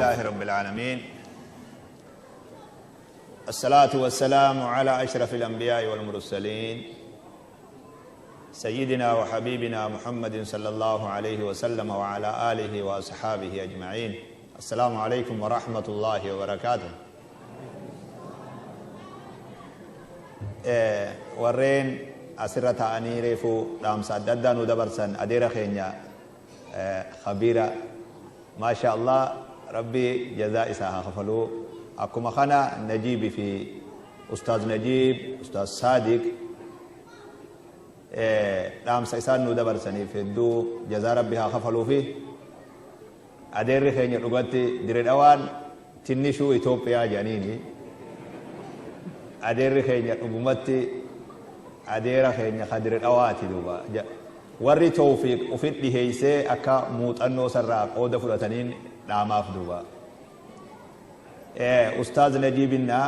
لله رب العالمين، الصلاة والسلام على أشرف الأنبياء والمرسلين، سيدنا وحبيبنا محمد صلى الله عليه وسلم وعلى آله وأصحابه أجمعين. السلام عليكم ورحمة الله وبركاته. Warreen asirra taa'anii reefuu dhaamsa adda addaa nu dabarsan, adeera keenya khabiira, maasha Allah, Rabbi jazaa isaa haa kafaluu. Akkuma kana Najiibi fi Ustaaz Najiib, Ustaaz Saadiq, dhaamsa isaan nu dabarsaniif hedduu jazaa Rabbi haa kafaluu. Fi adeerri keenya dhugatti Dire Dhawaan tinnishuu Itoophiyaa jedhaniini. Adeerri keenya dhugumatti adeera keenya ka Dire Dhawaati. Duuba warri Tawfiiq ufit dhiheeysee akka muuxannoo sarraa qooda fudhataniin dhaamaaf. Duuba Ustaaz Najiibinnaa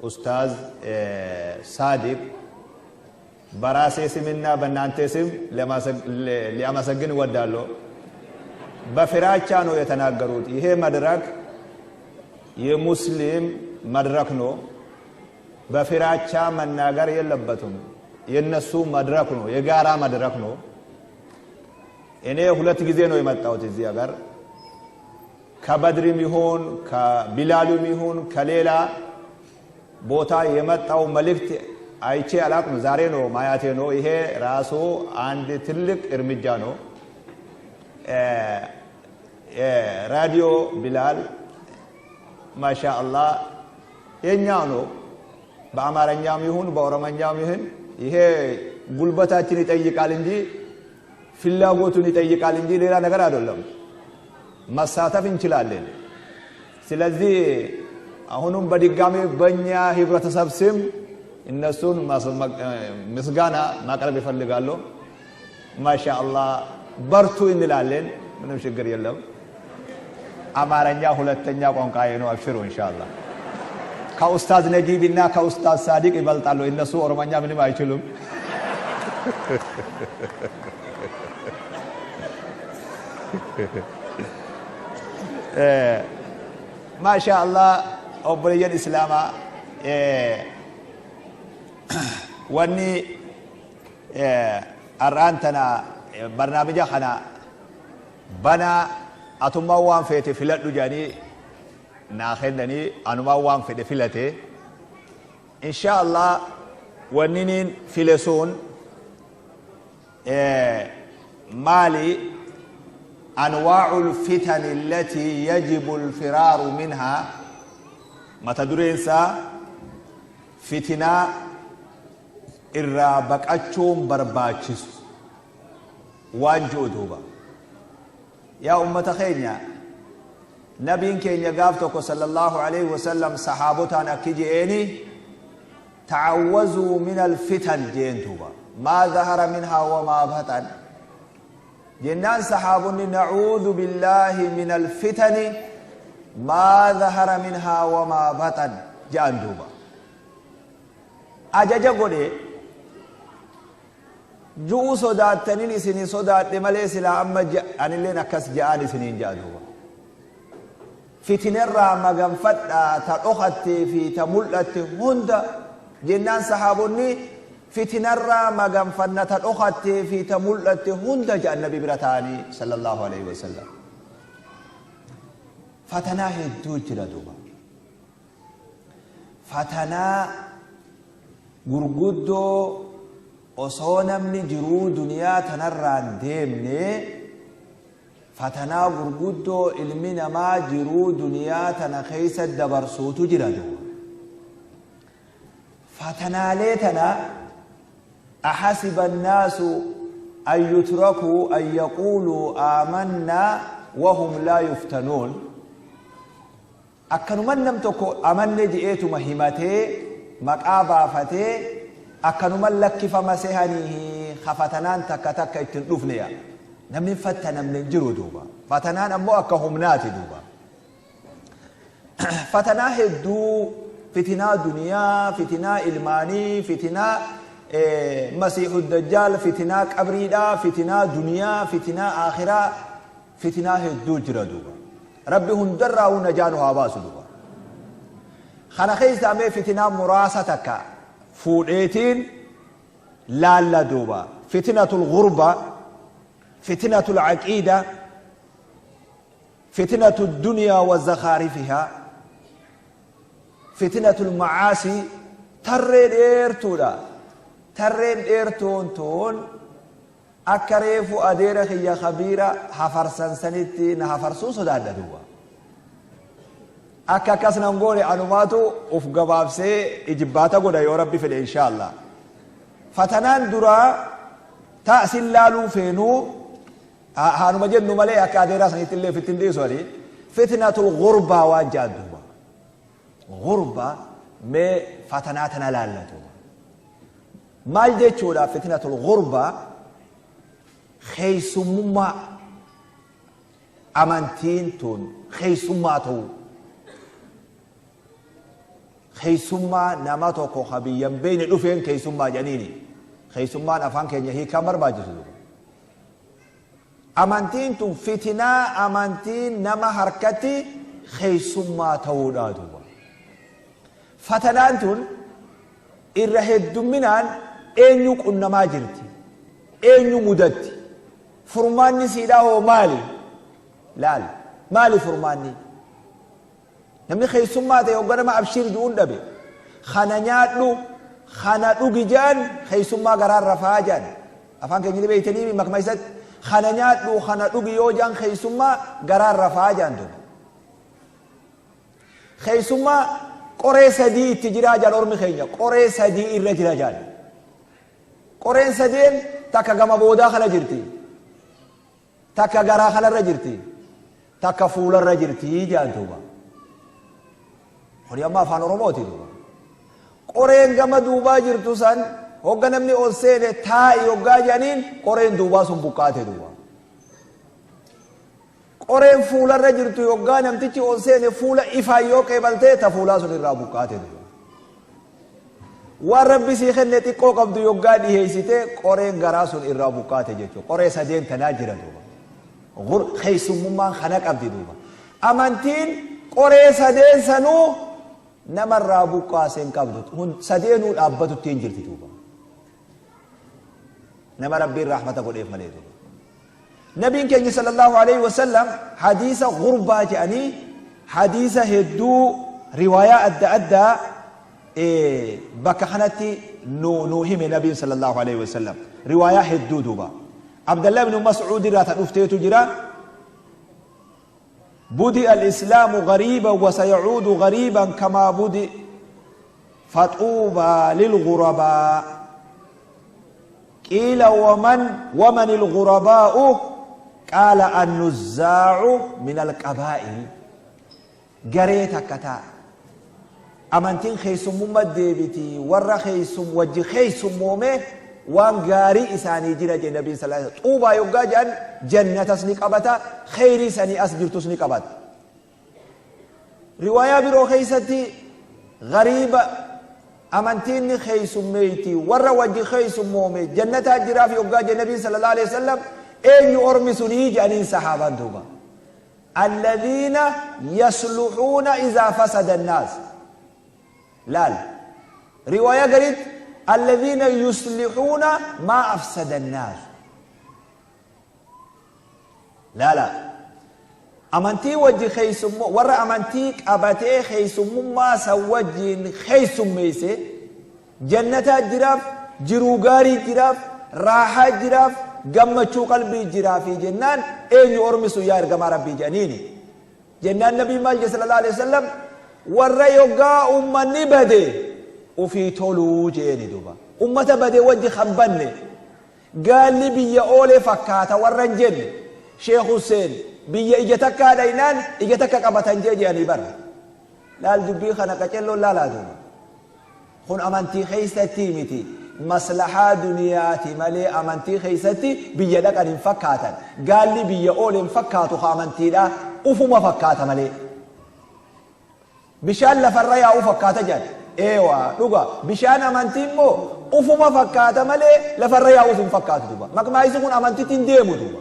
Ustaaz Saadiq, በራሴ ስምና በእናንተ ስም ሊያመሰግን እወዳለሁ። በፍራቻ ነው የተናገሩት። ይሄ መድረክ የሙስሊም መድረክ ነው። በፍራቻ መናገር የለበትም። የነሱ መድረክ ነው፣ የጋራ መድረክ ነው። እኔ ሁለት ጊዜ ነው የመጣሁት እዚህ ሀገር። ከበድርም ይሁን ከቢላሉም ይሁን ከሌላ ቦታ የመጣው መልእክት አይቼ አላቅም። ዛሬ ነው ማያቴ ነው። ይሄ ራሱ አንድ ትልቅ እርምጃ ነው። ራዲዮ ቢላል ማሻ አላህ የኛ ነው። በአማርኛም ይሁን በኦሮመኛም ይሁን ይሄ ጉልበታችን ይጠይቃል እንጂ፣ ፍላጎቱን ይጠይቃል እንጂ ሌላ ነገር አይደለም። መሳተፍ እንችላለን። ስለዚህ አሁንም በድጋሚ በእኛ ህብረተሰብ ስም እነሱን ምስጋና ማቅረብ ይፈልጋለሁ። ማሻ አላህ በርቱ እንላለን። ምንም ችግር የለም። አማርኛ ሁለተኛ ቋንቋዬ ነው። አብሽሩ ኢንሻአላህ። ከኡስታዝ ነጂብ እና ከኡስታዝ ሳዲቅ ይበልጣሉ። እነሱ ኦሮሞኛ ምንም አይችሉም። ማሻ አላህ obboleeyyan Islaamaa, wanni har'aan tana barnaamija kana banaa atummaan waan feete filadhu jedhanii naa kennanii, anumaan waan fedhe filate. Insha Allah wanni niin file sun maali? أنواع الفتن التي يجب الفرار منها. Mata dureen isaa fitinaa irraa baqachuun barbaachisu waan ji'u. Duuba yaa ummata keenya, nabiin keenya gaaf tokko sallallahu alaihi wasallam sahaabotaan akki je'eeni, "تعوذوا من الفتن" jeen. Duuba ما ظهر منها وما بطن jennaan, sahaabonni "نعوذ بالله من الفتن ما ظهر منها وما بطن" je'an. Duuba ajaja godhe ju'uu sodaattaniin isinii sodaadhe malee silaa amma anilleen akkas je'aan isiniin je'a. Duuba fitinarraa maganfadhaa ta dhokattee fi ta mul'atte hunda jennaan, sahaabonni fitinarraa maganfanna ta dhokattee fi ta mul'atte hunda je'an nabi bira ta'anii sallallahu alaihi wasallam. Fatanaa hedduu jira. Duuba fatanaa gurguddoo osoo namni jiruu duniyaa tanarraan deemne, fatanaa gurguddoo ilmi namaa jiruu duniyaa tana keessa dabarsuutu jira. Duuba fatanaalee tana أحسب الناس أن يتركوا أن يقولوا آمنا وهم لا يفتنون. Akkanuman nam tokko amanne je'eetuma himatee maqaa baafatee akkanuman lakkifama sehanii fatanaan takka takka ittiin dhufne yaa namni fattanamne hin jiru. Duuba fatanaan ammoo akka humnaati. Duuba fatanaa hedduu, fitinaa duniyaa, fitinaa ilmaanii, fitinaa masiixu dajjaal, fitinaa qabriidhaa, fitinaa duniyaa, fitinaa aakhiraa, fitinaa hedduu jira. Duuba Rabbi hundarraa'uu najaa nu haa baasu duba. Kana keessa mee fitinaa muraasa takka fuudheetiin laalla duuba. Fitinatul gurba, fitinatul aqiida, fitinatul dunyaa wa zakhaarifihaa, fitinatul macaasii. Tarree dheertuudha. Tarreen dheertuun tun akka reefu adeera kiyya kabiira hafarsan sanitti na hafarsuu sodaadha duuba. Akka akkas nan goone anumaatu uf gabaabsee ijibbaata godha yoo Rabbi fedhe insha Allah. Fatanaan duraa ta asin laaluu feenuu haanuma jennu malee akka adeeraa sanitti illee ofitti hin dhiisu ani. Fitnatul gurbaa waan jedhan duuba. Gurbaa mee fatanaa tana laalla duuba. Maal jechuudha fitnatul gurbaa? Keessummummaa amantiin tun keessummaa ta'uu. Keessummaa nama tokko ka biyya hin beekne dhufeen keessummaa jedhaniini. Keessummaan afaan keenya hiikaan barbaachisu duuba. Amantiin tun fitinaa amantiin nama harkatti keessummaa ta'uudha duuba. Fatanaan tun irra heddumminaan eenyu qunnamaa jirti? Eenyu mudatti? Furmaanni siidhaa hoo maali? Laal, maali furmaanni? Namni keessummaa ta'e hogga nama abshiir ju'uun dhabe. Kana nyaadhu, kana dhugi ja'an keessummaa garaan rafaa ja'an. Afaan keenya ni beeytanii makma isatti. Kana nyaadhu, kana dhugi yoo ja'an keessummaa garaan rafaa ja'an duuba. Keessummaa qoree sadii itti jiraa ja'an ormi keenya. Qoree sadii irra jira ja'an. Qoreen sadeen takka gama boodaa kana jirti. Takka garaa kanarra jirti. Takka fuularra jirti ja'an duuba. Kuni amma afaan Oromooti duuba. Qoreen gama duubaa jirtu san hogga namni ol seene taa'i hoggaa jedhaniin qoreen duubaa sun buqqaate duuba. Qoreen fuularra jirtu hoggaa namtichi ol seene fuula ifaan yoo qeebaltee ta fuulaa sun irraa buqqaate duuba. Waan Rabbi sii kenne xiqqoo qabdu yoggaa dhiheessite qoreen garaa sun irraa buqqaate jechuudha. Qoree sadeen tanaa jira duuba. Keessummummaan kana qabdi duuba. Amantiin qoree sadeen sanuu namarraa buqqaase hin qabdu. Sadeenuu dhaabbatutti hin jirti duuba. Nama Rabbiin rahmata godheef malee duuba. Nabiin keenya sallallahu alaihi wasallam hadiisa gurbaa jedhanii hadiisa hedduu riwaayaa adda addaa bakka kanatti nu hime nabiin sallallahu alaihi wasallam riwaayaa hedduu duuba. Abdallah ibn Mas'uud irraa ta dhufteetu jira. بدأ الإسلام غريبا وسيعود غريبا كما بدأ فطوبى للغرباء. قيل ومن الغرباء؟ قال النزاع من القبائل. قريتك كتا أمانتين خيسم مدبتي ور خيسم وجه خيسم مومه وان غاري إساني جرى النبي صلى الله عليه وسلم. طوبى يقا جن جنة سنك أبتا خيري سني أسجرت سنك أبتا. رواية برو خيستي غريبة أمانتين خيسم ميتي ور وجه خيسم مومه جنة جرى في يقا جن النبي صلى الله عليه وسلم. أين أرمي سني جانين صحابة دوبا الذين يصلحون إذا فسد الناس. لا رواية قريت الذين يصلحون ما أفسد الناس. لا لا أمانتي وجه خيسم ورا أمانتيك أبتي خيسم ما سوجين خيسم ميسي جنة جراف جروغاري جراف راحة جراف gammachuu qalbii jiraa fi jennaan eenyu ormi sun yaa ergamaa rabbii jedhaniini. Jennaan nabii maal jedhe sallallahu alaihi wasallam warra yoggaa ummanni bade ufii toluu jeeni duuba. Ummata bade wajji kan banne gaalli biyya oolee fakkaata warra hin jenne Sheekh Hussein biyya ija takkaa dhaynaan ija takka qabatan jee jedhanii barra. Laal dubbii kana qacelloon laalaa duuba. Kun amantii keessatti miti. Maslahaa duniyaati malee amantii keessatti biyya dhaqan hin fakkaatan. Gaalli biyya oole hin fakkaatu haa amantiidha. Ufuma fakkaata malee. Bishaan lafarra yaa'u fakkaata jedhan. Eewa dhuga bishaan amantii immoo ufuma fakkaata malee lafarra yaa'us hin fakkaatu duuba. Maqmaayisi kun amantiitti hin deemu duuba.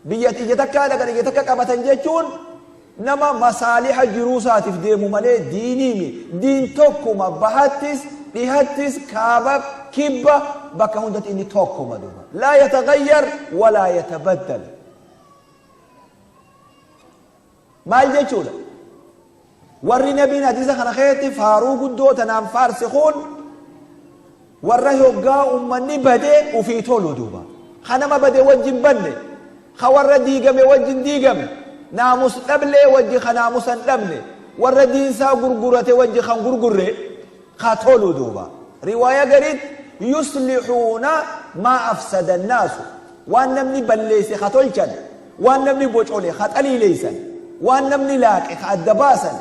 Biyya ija takkaa dhaqan ija takka qabatan jechuun Nama masaaliha jiruu isaatiif deemu malee diiniimi. Diin tokkuma, bahattis dhihattis, kaaba kibba, bakka hundatti inni tokkuma duuba. Laa yataghayyar walaa yatabaddal. Maal jechuudha? Warri nabiin hadiisa kana keessatti faaruu guddoo tanaan faarse kun warra hoggaa ummanni badee ufii tolu duuba. Ka nama bade wajjin banne, ka warra diigame wajjin diigame, naamus dhablee wajji ka naamusa hin dhabne, warra diinsaa gurgurate wajji kan gurgurre ka tolu duuba. Riwaaya gariitti yuslixuuna maa afsada annaasu, waan namni balleesse ka tolchan, waan namni bocole ka xaliileeysan, waan namni laaqe ka adda baasan,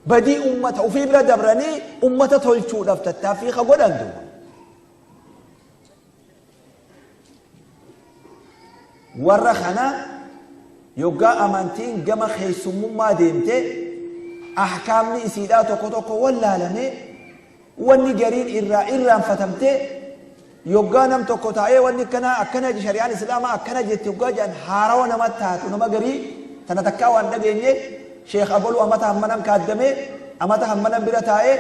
badii ummata ufii bira dabranii ummata tolchuudhaaf tattaaffii ka godhan duuba. Warra kana yoggaa amantiin gama keessummummaa deemte, ahkaamni isiidhaa tokko tokko wallaalame, wanni gariin irraa irraanfatamte, yoggaa nam tokko taa'ee wanni akkanaa akkana, shari'aan islaamaa akkana jette yoggaa jedhan, haarawa nama taatu. Nama garii tana takkaa waan dhageenye, sheekh abaluu amata hammanan kaaddame, amata hammanan bira taa'ee,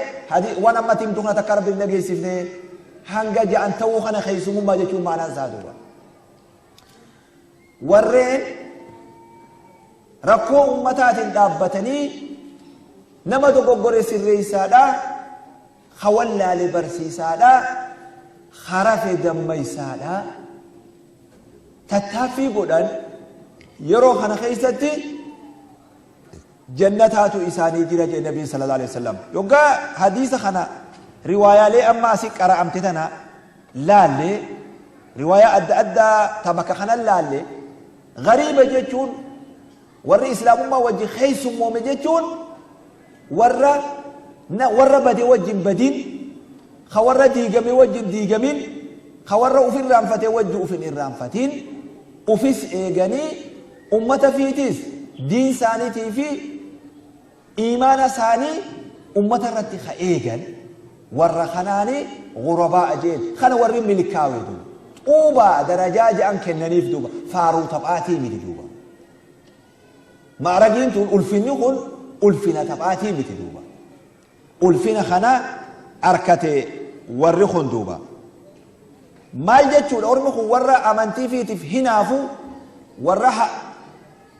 waan ammatti himtu kana takkaa rabbi hin dhageessifne hanga ja'an ta'uu kana keessumummaa jechuun maanaan isaa duuba. Warreen rakkoo ummataatiin dhaabbatanii nama dogoggore sirreessaadha, ka wallaale barsiisaadha, ka rafe dammaysaadha tattaaffii godhan, yeroo kana keessatti jannataatu isaanii jira jedhe nabiin sallallahu alaihi wasallam. Yoggaa hadiisa kana riwaayaalee amma asii qara'amte tana laalle, riwaayaa adda addaa ta bakka kana laalle, gariiba jechuun warri islaamummaa wajji keessummoome jechuun warra bade wajjin badin, ka warra diigame wajjin diigamin, ka warra uf irraanfate wajji uf hin irraanfatin, ufis eeganii ummata fiitis diin isaaniitii fi iimaana isaanii ummata irratti ka eegan, warra kanaani ghurabaa jeen. Kana warri milkaawe duuba xuubaa darajaa je'an kennaniif duuba. Faaruu taphaatii miti duuba. Ma'ragiin tun, ulfinni kun ulfina taphaatii miti duuba. Ulfina kana arkate warri kun duuba. Maal jechuudha? Ormi kun warra amantii fiitiif hinaafu, warra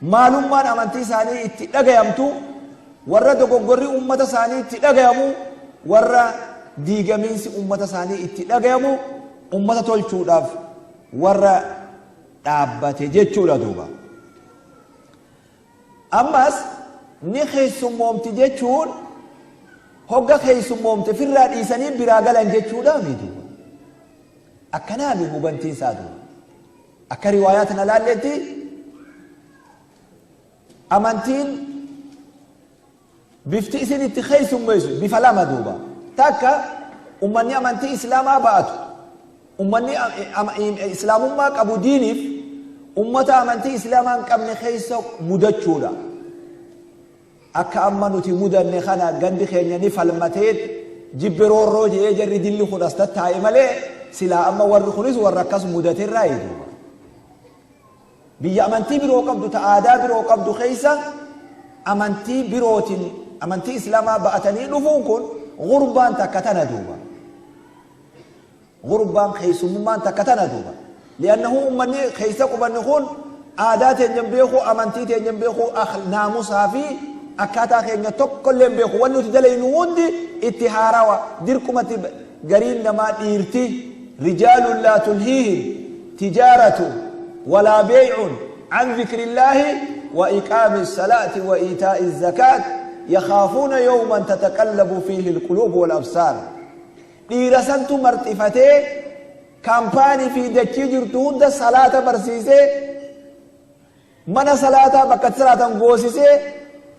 maalummaan amantii isaanii itti dhagayamtu, warra dogoggorri ummata isaanii itti dhagayamu, warra diigamiinsi ummata isaanii itti dhagayamu, ummata tolchuudhaaf warra dhaabbate jechuudha duuba. Ammas ni keessummoomti jechuun hogga keessummoomte firraa dhiisanii biraa galan jechuudha miti. Akkanaami hubantiin isaa duuba. Akka riwaayaa tana laalletti amantiin bifti isin itti keessummeessu bifa lama duuba. Takka ummanni amantii islaamaa ba'atu, ummanni islaamummaa qabu diiniif ummata amantii islaamaa hin qabne keessa mudachuudha. Akka amma nuti mudanne kana gandi keenya ni falmatee jibbe roorroo jedhee jarri dilli kun as tattaa'e malee, silaa amma warri kunis warra akkas mudaterraa duuba. Biyya amantii biroo qabdu, ta aadaa biroo qabdu keessa amantii birootiin amantii islaamaa ba'atanii dhufuun kun gurbaan takka tana duuba. Gurbaan keessummummaan takka tana duuba. Li'annahu ummanni keessa qubanni kun aadaa teenya hin beeku, amantii teenya hin beeku, naamusaa fi akkaataa keenya tokkollee hin beeku. Wanni nuti dalaynu hundi itti haarawa. Dirqumatti gariin namaa dhiirti rijaalun laa tulhiihim tijaaratu walaa beey'un an dhikrillaahi wa iqaami salaati wa iitaa'i zakaat yakhaafuuna yawman tataqallabu fiihi alquluub wal absaar. Dhiira santu marxifatee kaampaanii fi dachii jirtu hunda salaata barsiisee, mana salaataa bakka itti salaatan goosisee,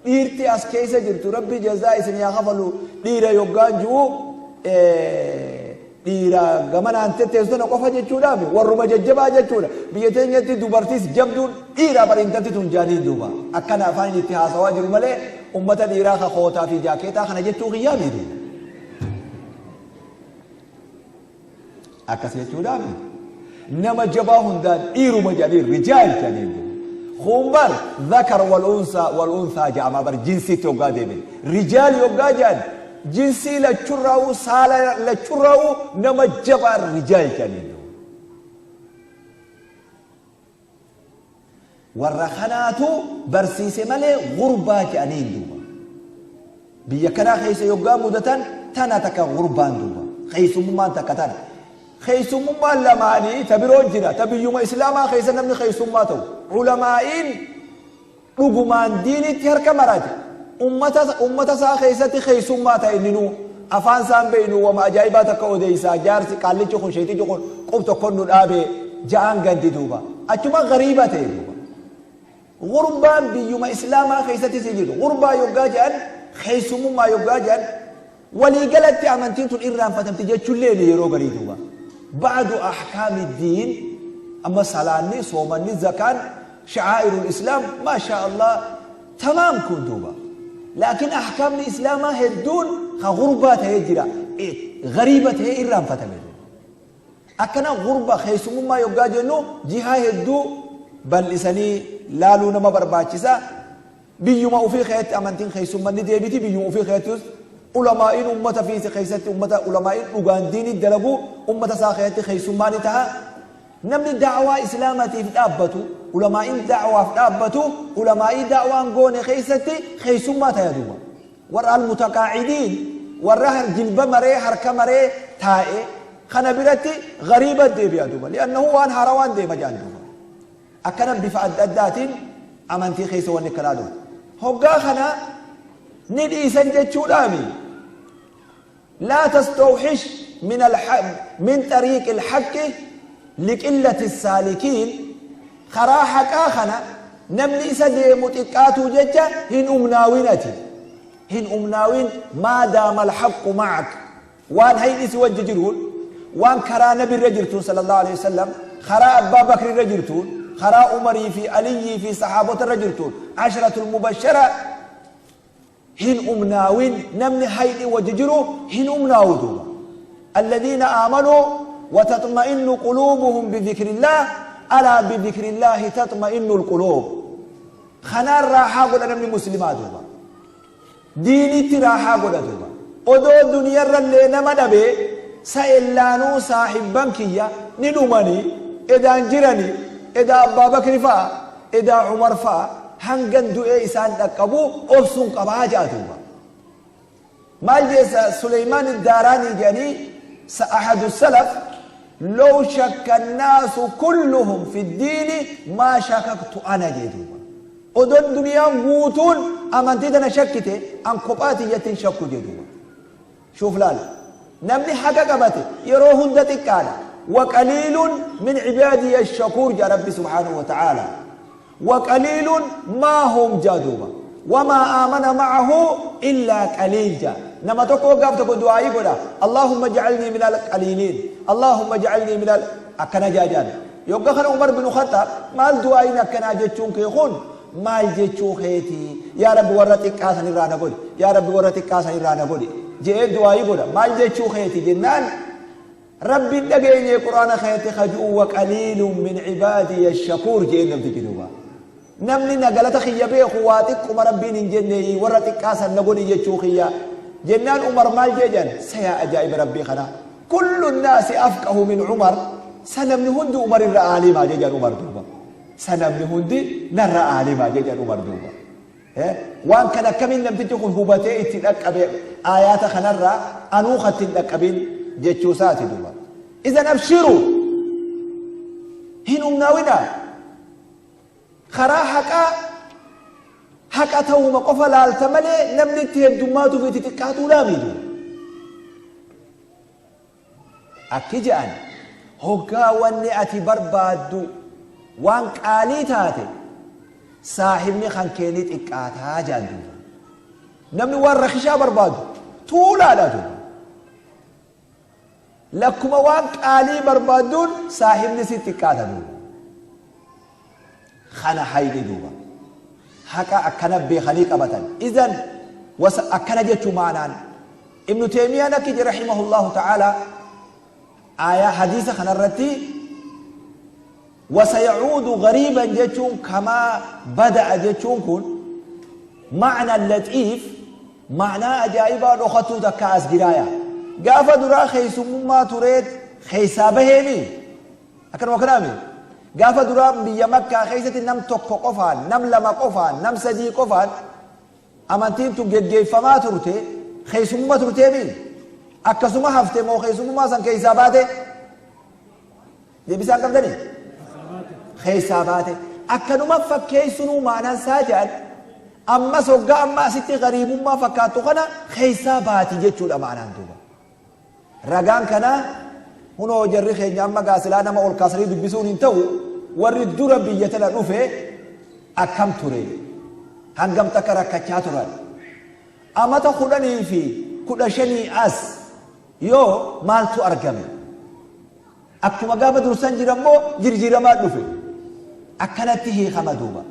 dhiirti as keessa jirtu rabbi jazaa isin haa kafalu. Dhiira yoggaan ji'u dhiira gamanaan tetteessu tana qofa jechuudhaaf warruma jajjabaa jechuudha. Biyya teenyatti dubartis jabduun dhiira bar intalti tun jaaniin duuba. Akkana afaan inni itti haasawaa jiru malee ummata dhiiraa ka kootaa fi jaakeetaa kana jechuu kiyyaa miti. Akkas jechuudhaaf nama jabaa hundaan dhiiruma jedhanii, rijaal jedhanii. Kun bar dhakar wal unsaa wal unthaa ja'ama bar jinsiitti hoggaa deebine. Rijaal yoggaa ja'an jinsii lachurraa'uu, saala lachurraa'uu nama jabaa rijaal ja'aniin duuba. Warra kanaatu barsiise malee gurbaa je'aniin duuba. Biyya kanaa keessa yoggaa mudatan tana takka gurbaan duuba. Keessummummaan takka tana. Keessummummaan lamaanii ta biroo jira. Ta biyyuma islaamaa keessa namni keessummaa ta'u. Ulamaa'iin dhugumaan diinitti harka marate. Ummata ummata isaa keessatti keessummaa ta'e inninuu. Afaan isaan beeynu wama ajaa'ibaa takka odeeysaa jaarsi qaallichi kun sheeytichi kun qub tokkon nu dhaabe ja'aan gandi duuba. Achuma gariiba ta'e duuba. Gurbaan biyyuma islaamaa keessatti si jirtu. Gurbaa yoggaa jedhan, keessummummaa yoggaa jedhan, walii galatti amantiin tun irraanfatamti jechullee yeroo garii duuba. Ba'du ahkaami diin amma salaanni, soomanni, zakaan, sha'aa'irul islaam, maashaa Allah, tamaam kun duuba. Laakiin ahkaamni islaamaa hedduun ka gurbaa ta'ee jira. Gariiba ta'ee irraanfatame duuba. Akkana gurba keessummummaa yoggaa jennu jihaa hedduu bal'isanii laaluu nama barbaachisa. Biyyuma ofii keessatti amantiin keessummaa ni deebiti. Biyyuma ofii keessattis ulamaa'iin ummata fi keessatti ummata ulamaa'iin dhugaan diinii dalagu ummata isaa keessatti keessummaa ni ta'a. Namni da'waa islaamatiif dhaabbatu, ulamaa'iin da'waaf dhaabbatu, ulamaa'ii da'waan goone keessatti keessummaa ta'e duuba. Warra almutaqaa'idiin, warra jilba maree harka maree taa'e kana biratti gariiba deebi'a duuba. Li'annahu waan haarawaan deema jaan duuba. Akkana bifa adda addaatiin amantii keessa wanni akkanaa dhufu. Hoggaa kana ni dhiisan jechuudhaami. Laa tastawhish min min xariiqi alhaqqi liqillati saalikiin, karaa haqaa kana namni isa deemu xiqqaatuu jecha hin umnaawin ati. Hin umnaawin maa daama alhaqqu ma'ak. Waan hayni si wajji jiruun, waan karaa nabi irra jirtuun sallallahu alaihi wasallam, karaa abbaa bakri irra jirtuun, karaa umarii fi aliyyii fi sahaabota irra jirtuun, ashratul mubashara hin umnaawin. Namni hayni wajji jiru hin umnaawu duuba. Alladhiina aamanuu wataxma'innu quluubuhum bidhikrillah, alaa bidhikrillahi taxma'innu alquluub. Kanaan raahaa godha namni muslimaa duuba. Diinitti raahaa godha duuba. Odoo duniyarrallee nama dhabe, sa ellaanuu saahibban kiyya ni dhumanii, edaan jiranii, edaa abbaa bakri fa'a, edaa umar fa'a, hangan du'ee isaan dhaqqabu obsuun qabaa ja'a duuba. Maal jeessa Suleymaan Daaraanii jedhanii ahadu salaf, law shakka annaasu kulluhum fi ddiini maa shakaktu ana jee duuba. Odoon duniyaan guutuun amantii tana shakkite an kophaa tiyyatti hin shakku jee duuba. Shuuf laal. Namni haqa qabate yeroo hunda xiqqaadha. Waqaliilun min cibaadiya shakuur jaa Rabbi subhaanahu wa ta'aala. Waqaliilun maa hum jaa duuba. Wamaa aamana ma'ahu illaa qaliil jaa. Nama tokko gaaf tokko du'aayii godha. Allahumma ja'alnii minal qaliiliin. Allahumma ja'alnii minal akkana jaa jaan. Yogga kana Umar bin Khattaab, maal du'aayiin akkanaa jechuun kee kun, maal jechuu keetii? Yaa Rabbi warra xiqqaa sanirraa na godhi. Yaa Rabbi warra xiqqaa sanirraa na godhi. Je'ee du'aayii godha. Maal jechuu keeti jennaan, Rabbiin dhageenye quraana keetti kaju'u wa qaliilun min cibaadiya shakuur je'een namtichi duuba. Namni na galata kiyya beeku waa xiqquma Rabbiin hin jenne warra xiqqaa san na godhi jechuu kiyya. Jennaan Umar maal jee jedhan, sayaa ajaa'iba Rabbii kana. Kullu naasi afqahu min Umar, sa namni hundi Umar irra aalimaa jee jedhan Umar duuba. Sa namni hundi narra aalimaa jee jedhan Umar duuba. Waan kana akkamiin namtichi kun hubatee itti dhaqqabe aayaata kanarraa anuu katti hin dhaqqabin jechuu isaati duuba. Idan abshiru, hin umnaawinaa. Karaa haqaa haqa ta'uuma qofa laalta malee namni itti heddummaatuuf itti xiqqaatuudhaa miidu. Akki je'an, hoggaa wanni ati barbaaddu waan qaalii taate saahibni kan kee ni xiqqaataa je'an duuba. Namni waan rakishaa barbaadu tuulaadha duuba. Lakkuma waan qaalii barbaadduun saahibni si xiqqaata duuba. Kana hayni duuba. Haqa akkana beekanii qabatan. Idan wasa akkana jechuu maanaan. Ibnu Teemiyaan akki jedhe rahimahullahu ta'ala aayaa hadiisa kanarratti. وسيعود غريبا جتون كما بدأ جتون كن معنى اللطيف معنى أجائبا لخطو تكاس جرايا قافة درا خيسم ما تريد خيسابهني أكن وكلامي قافة درا بيا مكة خيسة نم تكو قفان نم لما قفان نم سدي قفان أمانتين تجي فما ترتي خيسم ما ترتي مين أكسوما هفته مو خيسم ما سن كيساباته دي بيسان كم دني خيساباته أكنما فكيسنو معنى ساجد أما سوغا أما ستي غريب ما فكاتو خنا خيساباتي جتشو الأمانة دوبا رجان كنا هنا جري خيني أما قاسلانا ما أول كاسري دبسون انتو ورد دورا بيتنا نوفي أكم توري هنگم تكرا كچاتورا أما تخدني في كدشني أس يو مالتو أرجمي أكما قابة درسان جرمو جرجرما نوفي أكنته خمدوبا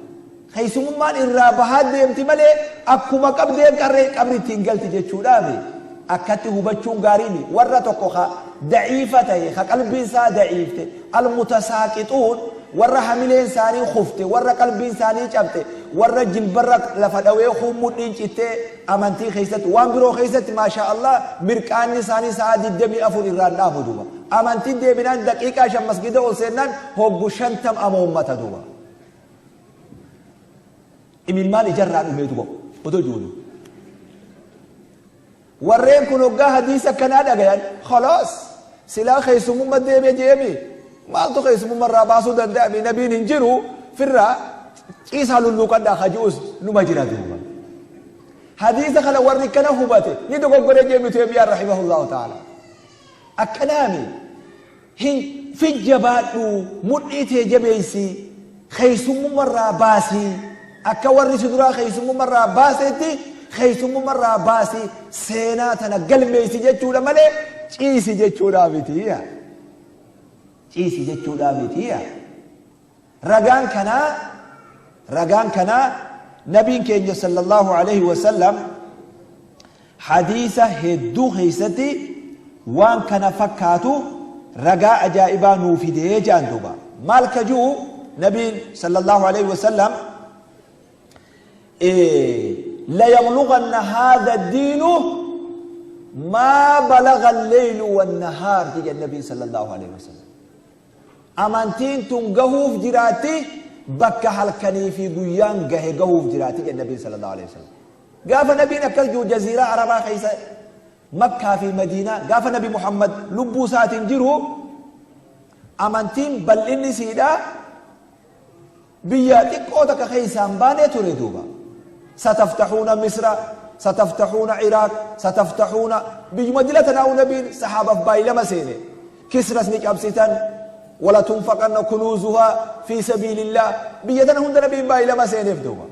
خيسممان الرابحات ديمتي مالي أكما قبدين كري قبري تنقلت جتشودامي أكته بچون غاريني ورا توكو ضعيفته خا قلبي سا ضعيفته المتساقطون ورا حملين ساني خفته ورا قلبي ساني چبته ورا جلبر لفدوي خمودين چته امانتي خيست وان برو خيست ما شاء الله مرقاني ساني سا ددمي افور الران دابو امانتي ديبنان دقيقه شم مسجد اولسنان هوغو شنتم امومته دوبا imilmaan ijarraa dhumeetu ba'u otoo jiru warreen kun hoggaa hadiisa akkanaa dhagayan khalaas silaa keessummaa deemee jeemi maaltu keessummaa irraa baasuu danda'ame nabiin hin jiru firraa ciisaa lulluuqadhaa haji'us numa jira duuba hadiisa kana warri kana hubate ni dogoggoree jeemi Teemiyaan rahimahullahu ta'ala akkanaami hin fijjabaadhu mudhii tee jabeessi keessummaa irraa baasii akka warri si duraa keessummaa irraa baasetti keessummaa irraa baasi seenaa tana galmeessi jechuudha malee ciisi jechuudha miti ciisi jechuudha miti ragaan kanaa nabiin keenya sallallahu alaihi wasallam hadiisa hedduu keessatti waan kana fakkaatu ragaa ajaa'ibaa nuu fidee jedhan duuba maal ka ji'u nabiin sallallahu alaihi wasallam ليبلغن هذا الدين ما بلغ الليل والنهار تجي النبي صلى الله عليه وسلم أمانتين تنقهوف جراتي بك هالكني في قيان قهوف جراتي النبي صلى الله عليه وسلم قاف نبينا كالجو جزيرة عربة خيسة مكة في مدينة قاف نبي محمد لبو سات جرو أمانتين بل إني سيدا بياتك أوتك خيسان باني تريدوبا ستفتحون مصر ستفتحون عراق ستفتحون بمدينتنا ونبي صحابة بايلما سيني كسرى سنك أبسيتان ولا تنفقن كنوزها في سبيل الله بيتنا هند نبي بايلما سيني فدوبا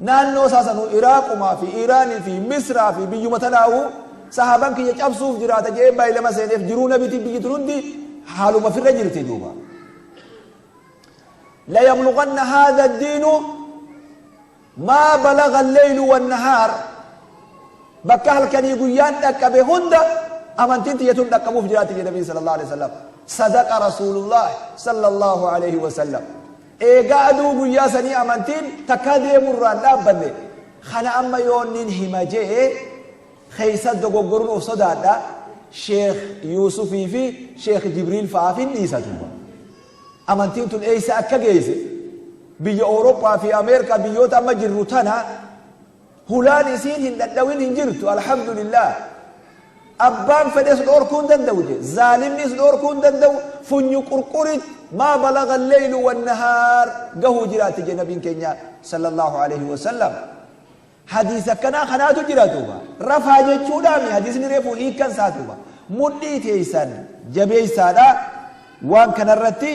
نانو ساسنو عراق وما في إيران في مصر في بيومتنا صحابة كي يجابسوف جراتا جاي بايلما سيني جرونا بيتي بيترون دي حالو ما في الرجل تدوبا لا يبلغن هذا الدين ما بلغ الليل والنهار بكهل كان يقولان دكبه هند أمانتين تيتون دكبوه في جرات النبي صلى الله عليه وسلم صدق رسول الله صلى الله عليه وسلم إيقادو قياسني أمانتين تكادي مران لا بني خنا أما يونين همجي خيسد دقوقرون أفصدادا شيخ يوسفي في شيخ جبريل فافين نيسا توبا أمانتين تون إيسا أكا بيا أوروبا في أمريكا بيوتا ما جرتنا هولاني سين هندوين هنجرتو الحمد لله أبان فدس دور كون دندو ظالم نيس دور كون دندو فنيو قرقرت ما بلغ الليل والنهار قهو جرات جنبين كينيا صلى الله عليه وسلم حديث كنا خناتو جراتوبا رفع جتشودامي حديث نريفو إيكان ساتوبا مدي تيسان جبيسانا وان كان الرتي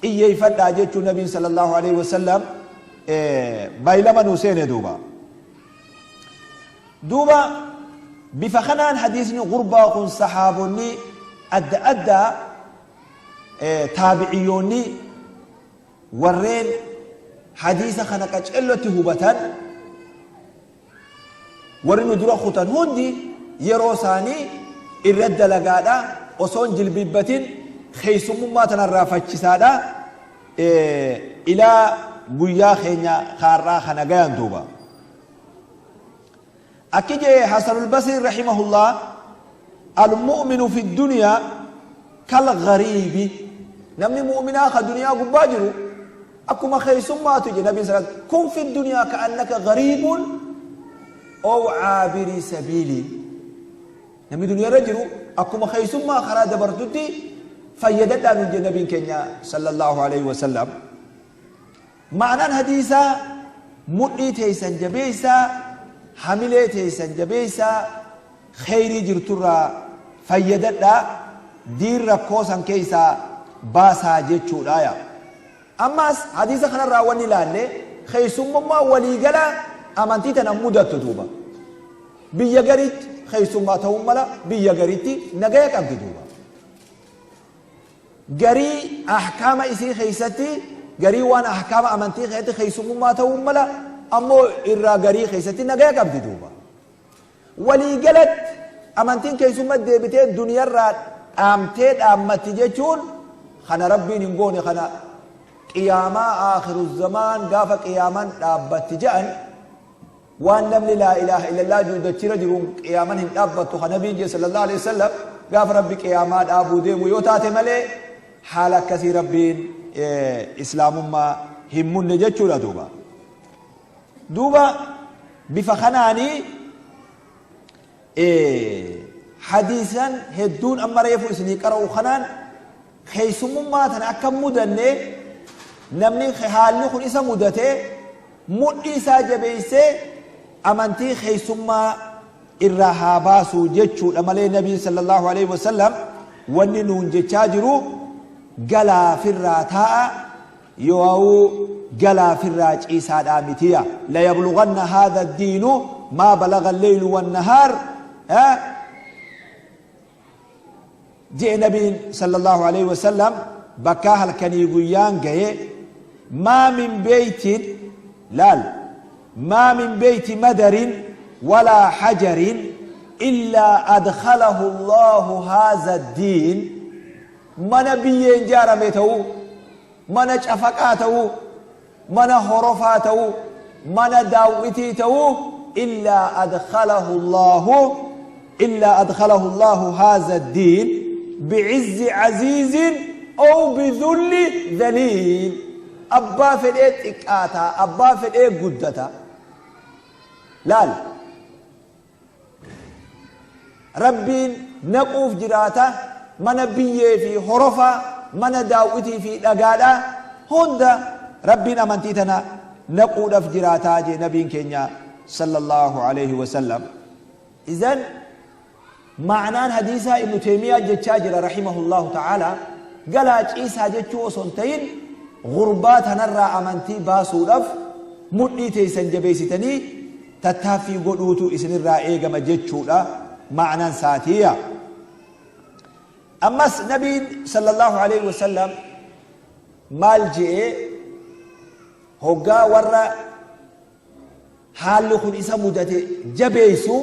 xiyyeeffadhaa jechuun nabiin sallallahu alaihi wasallam baay'ilama nuu seene duuba duuba bifa kanaan hadiisni gurbaa kun sahaabonni adda addaa taabiciyyoonni warreen hadiisa kana qacellotti hubatan warri nu dura kutan hundi yeroo isaanii irra dalagaadha osoon jilbibbatin Keessummummaa tanarraa faccisaadha ilaa guyyaa keenya kaarraa kana gayan duuba. Akki jee Hasanul Basri rahimahullah, المؤمن في الدنيا كالغريب. Namni mu'minaa ka duniyaa gubbaa jiru akkuma keessummaatu je nabiin sallallahu. كن في الدنيا كأنك غريب أو عابر سبيل. Namni duniyaa irra jiru akkuma keessummaa karaa dabartutti fayyadadhaan je nabiin keenya sallallahu alaihi wasallam. Ma'anaan hadiisaa mudhii teessan jabeessaa, hamilee teessan jabeessaa, kheyrii jirturraa fayyadadhaa, diin rakkoo san keessaa baasaa jechuudha yaa. Ammas hadiisa kanarraa wanni ilaalle keessummummaa waliigala amantii tana mudattu duuba. Biyya garitti keessummaa ta'uu mala, biyya garitti nagaya qabdi duuba. Garii ahkaama isii keessatti, garii waan ahkaama amantii keessatti keessummummaa ta'uu mala, ammoo irraa garii keessatti nagaya qabdi duuba. Waliigalatti amantiin keessummaa deebitee duniyarraa dhaamtee dhaammatti jechuun kana rabbiin hin goone. Kana qiyaamaa aakhiru zamaan gaafa qiyaamaan dhaabbatti jedhan, waan namni laa ilaaha illallah jiru dachira jiruun qiyaaman hin dhaabbattu. Kana nabiin jee sallallahu alaihi wasallam, gaafa rabbi qiyaamaa dhaabuu deemu yoo taate malee haala akkasii rabbiin islaamummaa hin munne jechuudha duuba. Duuba bifa kanaanii hadiisan hedduun amma reefu isinii qara'u kanaan keessummummaa tana akka mudanne, namni haalli kun isa mudate mudhii isaa jabeessee amantii keessummaa irraa haa baasu jechuudha malee, nabiin sallallahu alaihi wasallam wanni nuun jechaa jiru galaafirraa taa'a yoo galaafirraa ciisaadhaa mitiya. ليبلغن هذا الدين ما بلغ الليل والنهار jee nabiin sallallahu alaihi wasallam. Bakkaa halkanii guyyaan gahe, ما من بيت laal ما من بيت مدر ولا حجر إلا أدخله الله هذا الدين. Mana biyyeen ijaarame ta'uu, mana cafaqaa ta'uu, mana horofaa ta'uu, mana daawwitii ta'uu, إلا أدخله الله إلا أدخله الله هذا الدين بعز عزيز أو بذل ذليل. Abbaa fedhee xiqqaataa, abbaa fedhee guddataa, laal, rabbiin naquuf jiraata. Mana biyyee fi horofaa, mana daawwitii fi dhagaadhaa hunda rabbiin amantii tana naquudhaaf jiraataa jee nabiin keenya sallallahu alaihi wasallam. إذن ma'anaan hadiisaa Ibnu Teemiyaa jechaa jira rahimahullahu ta'ala, galaa ciisaa jechuu osoo hin ta'in, gurbaa tanarraa amantii baasuudhaaf mudhii teessan jabeessitanii tattaaffii godhuutu isinirraa eegama jechuudha ma'anaan saatiya. Ammas nabiin sallallahu alaihi wasallam maal je'ee hoggaa warra haalli kun isa mudate jabeessu,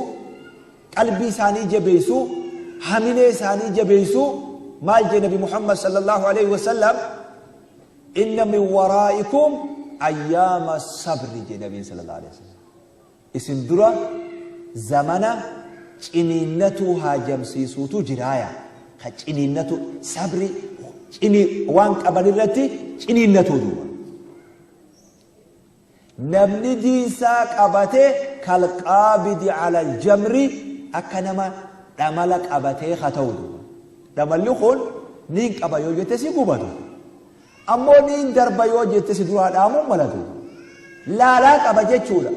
qalbii isaanii jabeessu, hamilee isaanii jabeessu, maal jee nabi Muhammad sallallahu alaihi wasallam? إن من ورائكم أيام الصبر jee nabiin sallallahu alaihi wasallam. Isin dura zamana ciniinnatuu haajamsiisuutu jiraaya. Ka ciniinnatu sabri cini waan qaban irratti ciniinnatuu duuba. Namni diinsaa qabate كالقابض على الجمر, akka nama dhamala qabatee haa ta'u duuba. Dhamalli kun niin qaba yoo jette si gubatu, ammoo niin darba yoo jette si duraa dhaamuu malatu. Laalaa qaba jechuudha,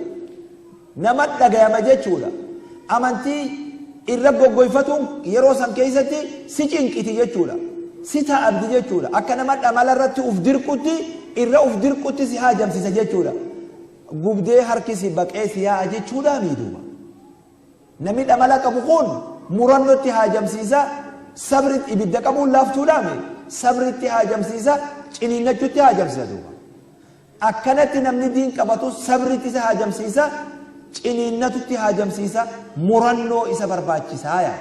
nama dhagayama jechuudha. Amantii irra goggoyfatuun yeroo san keessatti si cinqiti jechuudha, si ta'abdi jechuudha. Akka nama dhamala irratti uf dirqutti irra uf dirqutti si haajamsiisa jechuudha. Gubdee harki si baqee si yaa'a jechuudha miidhuuba. Namni dhamala qabu kun murannootti haajamsiisa, sabri ibidda qabuun laaftuudhaami, sabritti haajamsiisa, ciniinnachuutti haajamsiisa duuba. Akkanatti namni diin qabatu sabritti isa haajamsiisa, ciniinnatutti haajamsiisa, murannoo isa barbaachisaa yaa.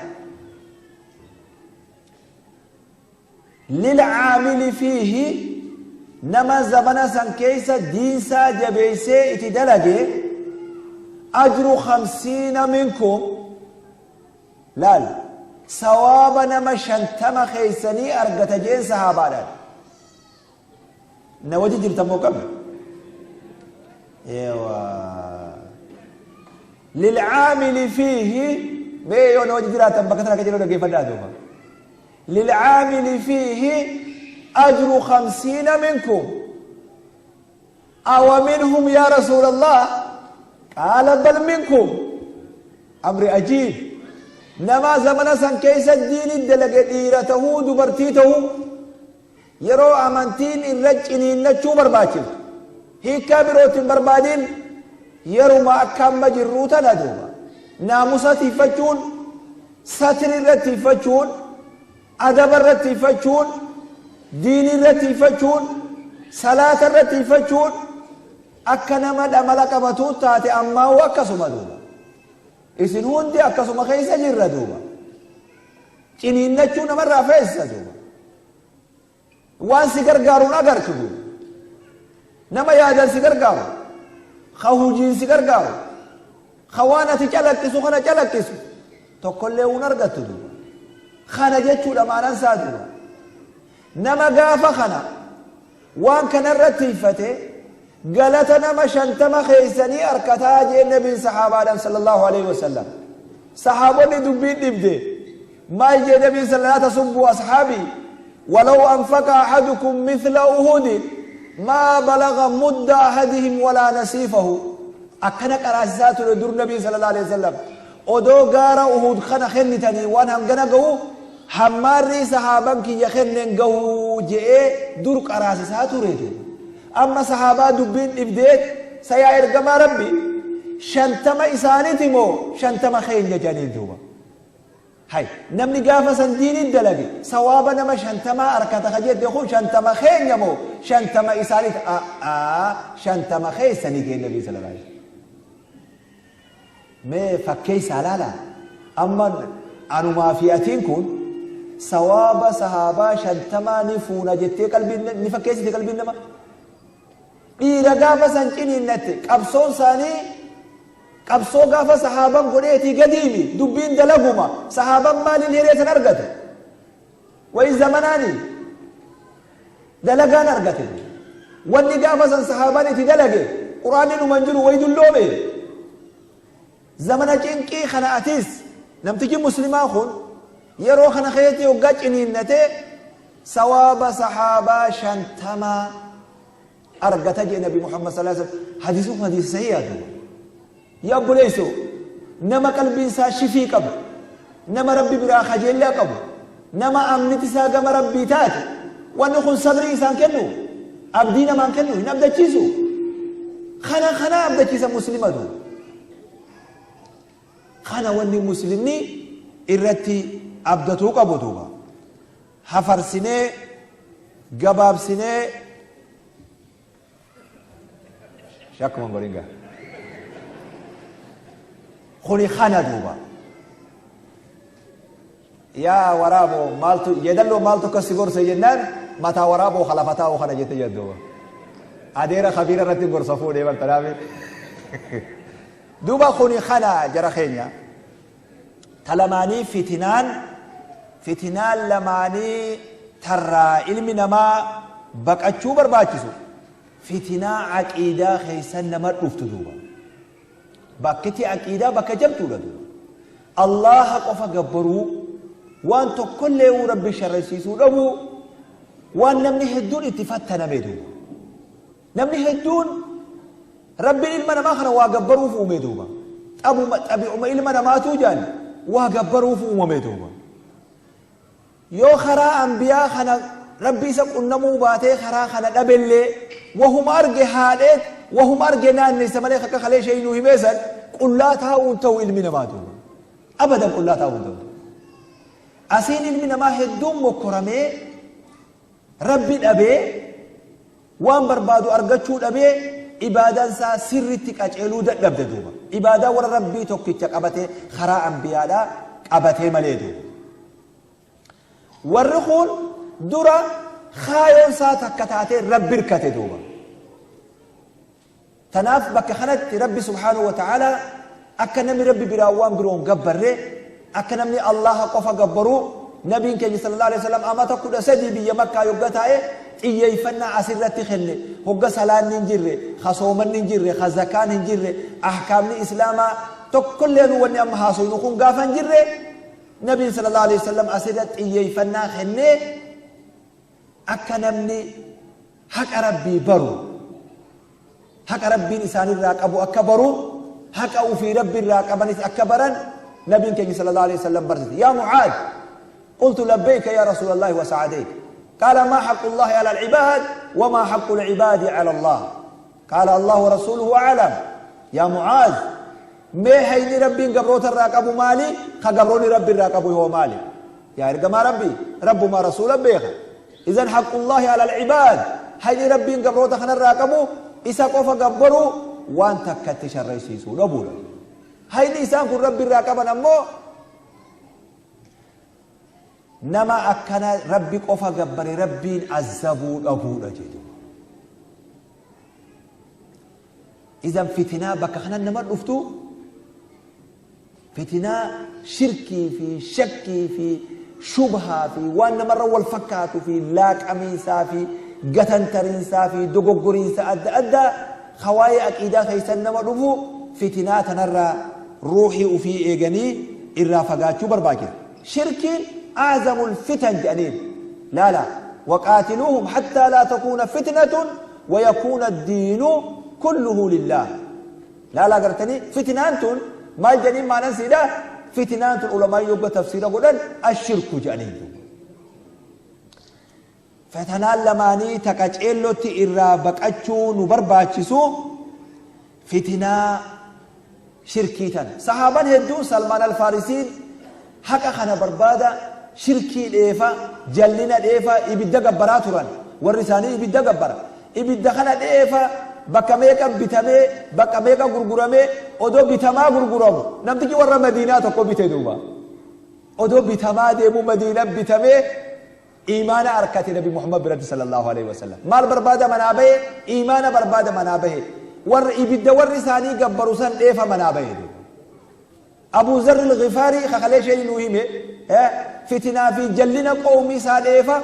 Lilcaamili fiihi, nama zamana san keessa diinsaa jabeeysee iti dalage, ajru 50 minkum. Laal, sawaaba nama 50 keeysanii argata jeen sahaabaadhaan. Na waji jirtan moo qabna? Ewa, lilcaamili fiihi, mee yoo na waji jiraatan bakka tana akka jedhu dhaggeeffadhaa duuba. Lilcaamili fiihi ajru 50 minkum. Awa minhum ya rasuul Allah? Qaala bal minkum. Amri ajiib. Nama zamana san keessa diini dalage, dhiira tahuu dubartii tahuu, yeroo amantiin irra ciniinnachuu barbaachiftu, hiikkaa birootti hin barbaadin, yeruma akka amma jirruu tana duuba, naamusa tiiffachuun, satri irra tiiffachuun, adaba irra tiiffachuun, diini irra tiiffachuun, salaata irra tiiffachuun akka nama dhamala qabatuu taate, ammaa'u akkasuma duuba. Isin hundi akkasuma keessa jirra duuba. Ciniinnachuu namarraa feessisa duuba. Waan si gargaaruun agartu duuba. Nama yaadan si gargaaru, ka hujiin si gargaaru, ka waan ati calaqqisu kana calaqqisu tokkollee hun argattu duuba. Kana jechuudha maanan isaa duuba. Nama gaafa kana waan kanarratti hiffate galata nama 50 keeysanii arkataa jeen nabiin sahaabaadhaan sallallahu alaihi wasallam. Sahaabonni dubbiin dhibde. Maal jee nabiin? Laa tasubbuu ashaabii, walaw anfaqa ahadukum mithla uhudin maa balaga mudda ahadihim walaa nasiifahu. Akkana qaraasisaa ture dur nabiin sallallahu alaihi wasallam. Odoo gaara Uhud kana kennitanii waan hangana ga'u hammaarri sahaaban kiyya kennen gahuu je'ee dur qaraasisaa ture. Amma sahaabaa dubbiin dhibdeet, sayaa ergamaa rabbi, 50 isaaniti moo 50 keenya jedhanii duuba. Hay, namni gaafa san diiniin dalage sawaaba nama 50 harkata ka jette kun 50 keenya moo 50 isaaniti? A'aa, 50 keessanii jee nabii sallallahu alaihi wasallam. Mee fakkeessaa laala. Amma anumaa fi atiin kun sawaaba sahaabaa 50 ni fuuna jettee qalbiin ni fakkeessite qalbiin nama. Dhiira gaafa san ciniinnatte, qabsoon isaanii qabsoo gaafa sahaaban godheetii gadiimi. Dubbiin dalaguma. Sahaaban maaliin hiree san argate? Wayi zamanaani dalagaan argate. Wanni gaafa san sahaaban itti dalage quraanni dhuman jiru wayi dulloome. Zamana cinqii kana atis namtichi muslimaa kun yeroo kana keessatti hoggaa ciniinnate sawaaba sahaabaa 50 argata jee nabi Muhammad sallallahu alaihi wasallam. Hadiisni kun hadiisa sahihaa duuba. Yaa obboleessoo, nama qalbiin isaa shifii qabu, nama rabbi biraa kajeellaa qabu, nama amniti isaa gama rabbii taate, wanni kun sabrii isaan kennu, abdii namaan kennu, hin abdachiisu. Kana abdachiisa muslima duuba. Kana wanni muslimni irratti abdatuu qabu duuba. Hafarsinee gabaabsinee shakkuma godhin gaa. Kuni kana duuba. Yaa waraaboo, maaltu yeedalloo maaltu akkas si gorse jennaan, mataa waraaboo kalafataa oo kana jette jedhuuba. Adeera kabiira irratti gorsa fuudhee bartanaafi. Duuba kuni kana jara keenya. Ta lamaanii fitinaan lamaanii tarraa ilmi namaa baqachuu barbaachisu fitinaa aqiidaa keessa nama dhuftu duuba. Bakkiti aqiidaa bakka jabduudha duuba. Allaha qofa gabbaruu, waan tokkollee rabbi sharrisiisuu dhabuu, waan namni hedduun itti fattaname duuba. Namni hedduun rabbiin ilma namaa kana waa gabbaruuf uume duuba. Xabi'uma ilma namaatuu jaan waa gabbaruuf uumame duuba. Yoo karaa ambiyaa kana rabbi isa qunnamuu baatee karaa kana dhabellee, wahuma arge haadheet, wahuma arge naannessa malee akka kalee ishee nuu himeessan qullaa taa'uun ta'u ilmi namaa duuba. Abadan qullaa taa'uun ta'u. Asiin ilmi namaa hedduun mokkoramee rabbi dhabee, waan barbaadu argachuu dhabee, ibaadaan isaa sirritti qaceeluu dadhabde duuba. Ibaadaa warra rabbii tokkicha qabatee karaa ambiyaadhaa qabatee malee duuba. Warri kun dura kaayoon isaa takka taatee Rabbi hirkate duuba. Tanaaf bakka kanatti Rabbi subhaanahu wa ta'aalaa akka namni Rabbi biraa waan biroon gabbarre, akka namni Allaha qofa gabbaru, nabiin keenya sallallahu alaihi wasallam amata 13 biyya Makkaa yogga taa'e xiyyeeffannaa asirratti kenne. Hogga salaanni hin jirre, ka soomanni hin jirre, ka zakaan hin jirre, ahkaamni Islaamaa tokkollee nu wanni amma haasofnu kun gaafa hin jirre, nabiin sallallahu alaihi wasallam asirratti xiyyeeffannaa kennee akka namni haqa Rabbii baru, haqa Rabbiin isaanirraa qabu akka baru, haqa ufii Rabbiirraa qabanis akka baran nabiin keenya sallallahu alaihi wasallam barsiise. Yaa Mucaad, qultu labbayka yaa Rasuulallahi wa sa'adayk. Qaala maa haqqu Allahi ala al-ibaad wa maa haqqu al-ibaadi ala Allah. Qaala Allahu wa rasuuluhu a'lam. Yaa Mucaad, mee hayni Rabbiin gabroota irraa qabu maali? Ka gabroonni Rabbi irraa qabu hoo maali? Yaa ergamaa Rabbii, Rabbumaa Rasuula beeka. Idan haqqullaahi alal ibaad, hayni Rabbiin gabroota kanarraa qabu isa qofa gabbaruu, waan takkatti sharraysiisuu dhabuudha. Hayni isaan kun Rabbi irraa qaban ammoo nama akkana Rabbi qofa gabbare Rabbiin azzabuu dhabuudha jedhu. Idan fitinaa bakka kanan nama dhuftu, fitinaa shirkii fi shakkii fi shubhaa fi waan namarra wal fakkaatu fi laaqamiinsaa fi gatantariinsaa fi dogoggoriinsa adda addaa hawaayee aqiidaa keessan nama dhufu, fitinaa tanarraa ruuxii ufii eeganii irraa fagaachuu barbaachisa. Shirkiin aazamul fitan jedhaniin laala, waqaatiluuhum hattaa laa takuuna fitnatun wayakuuna addiinu kulluhu lillaah. Laala, gartanii, fitnaan tun maal jedhaniin maanan siidha? Fitnaan tun ulamaan yogga tafsiira godhan ashirku jedhaniin. Fatanaan lamaanii taqa ceellotti irraa baqachuu nu barbaachisu fitinaa shirkii tana. Sahaaban hedduun, Salmaan Alfaarisiin haqa kana barbaada shirkii dheefa, jallina dheefa, ibidda gabbaraa turan. Warri isaanii ibidda gabbara. Ibidda kana dheefa bakka meeqa bitamee, bakka meeqa gurguramee, odoo bitamaa gurguramu namtichi warra Madiinaa tokko bite duuba. Odoo bitamaa deemu Madiina bitamee imaana arkate Nabi Muhammad biratti sallallahu alaihi wasallam. Maal barbaada manaa bahe? Imaana barbaada manaa bahe. Warri ibidda warri isaanii gabbaru san dheefa manaa bahe. Abu Zarri al-Ghifaarii kakalee isheen nuu hime, fitinaa fi jallina qawmii isaa dheefa,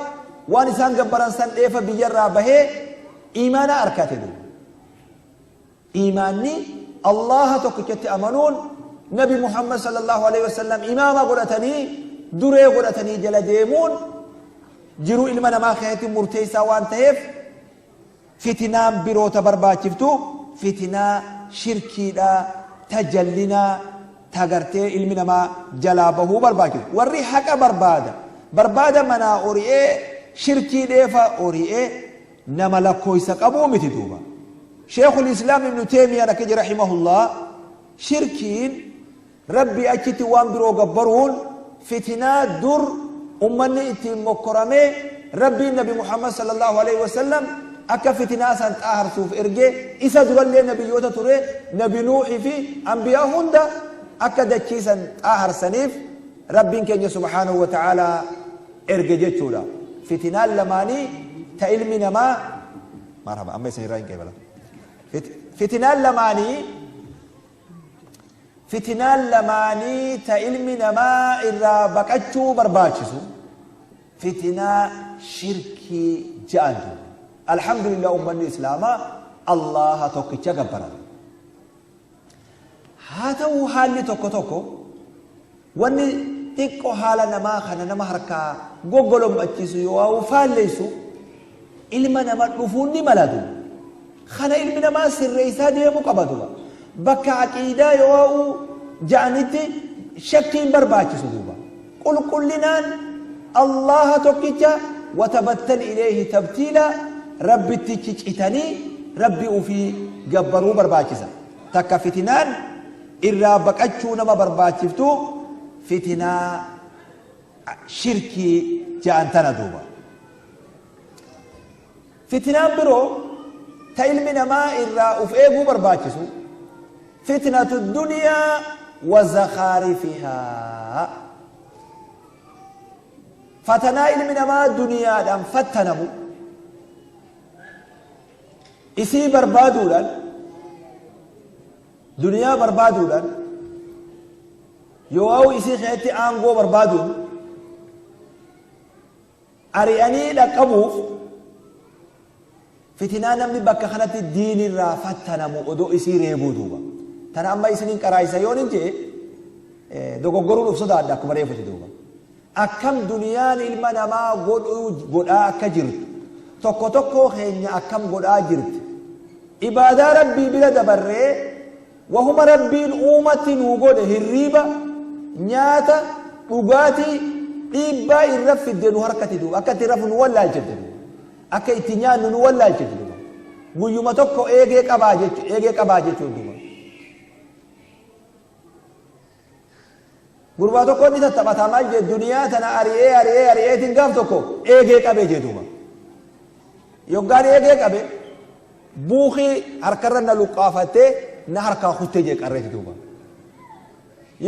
waan isaan gabbaran san dheefa biyyarraa bahee imaana arkate duuba. Imaanni Allaha tokkichatti amanuun, Nabi Muhammad sallallahu alaihi wasallam imaama godhatanii, duree godhatanii jala deemuun jiruu ilma namaa keessatti murteessaa waan ta'eef, fitinaan biroota barbaachiftu fitinaa shirkiidha, tajallinaa tagartee ilmi namaa jalaa bahuu barbaachisu. Warri haqa barbaada manaa ori'ee shirkii dheefa ori'ee nama lakkooysa qabuu miti duuba. Sheekul Islaam Ibnu Teemiyaan akka jedhe rahimahullah, shirkiin, Rabbi achitti waan biroo gabbaruun, fitinaa dur ummanni ittiin mokkoramee Rabbiin Nabi Muhammad sallallahu alaihi wasallam akka fitinaa san xaaharsuuf ergee, isa durallee nabiyyoota ture, Nabi Nuuhi fi anbiyaa hunda akka dachii san xaaharsaniif Rabbiin keenya subhaanahu wa ta'aalaa erge jechuudha. Fitinaan lamaanii ta ilmi namaa, marhaba, amma isin irraa hin qeebala. Fitinaan lamaanii ta ilmi namaa irraa baqachuu barbaachisu fitinaa shirkii ja'antu. Alhamdulillah, ummanni Islaamaa Allaha tokkicha gabbaran. Haa ta'uu, haalli tokko tokko wanni xiqqoo haala namaa kana nama harkaa goggolom'achiisu yoo faalleessu ilma nama dhufuun ni malatu. Kana ilmi namaa sirreessaa deemuu qaba duuba. Bakka aqiidaa yoo ja'anitti shakkiin barbaachisu duuba. Qulqullinaan Allaha tokkicha watabattal ilayhi tabtiila, Rabbitti cicitanii Rabbi ufii gabbaruu barbaachisa. Takka fitinaan irraa baqachuu nama barbaachiftu fitinaa shirkii ja'an tana duuba. Fitinaan biroo ta ilmi namaa irraa uf eeguu barbaachisu fitnatu duniyaa wa zakhaarifihaa. Fatanaa ilmi namaa duniyaadhaan fattanamu isii barbaaduudhaan, duniyaa barbaaduudhaan, yoo isii keessatti aangoo barbaaduun ari'anii dhaqqabuuf fitinaa namni bakka kanatti diinirraa fattanamu odoo isii reebuu duuba. Tana amma isiniin qaraayisa yoon hin jee dogoggoruun uf sodaadha akkuma reefuti duuba. Akkam duniyaan ilma namaa godhaa akka jirtu, tokko tokkoo keenya akkam godhaa jirti. Ibaadaa Rabbii bira dabarree wahuma Rabbiin uumatti nuu godhe hirriiba, nyaata, dhugaatii dhiibbaa irra fidde nu harkatti duuba. Akka itti rafu nu wallaalchifte duuba. Akka itti nyaannu nu wallaalchifte duuba. Guyyuma tokko eegee qabaa jechuudha, eegee qabaa jechuudha duuba. Gurbaa tokko inni tattaphataa maal jedhu duniyaa tana ari'ee ari'ee ari'eetiin gaaf tokko eegee qabee jedhu duuba. Yoggaan eegee qabe buukii harkarra na luqqaafattee na harkaa kuttee jee qarreeti duuba.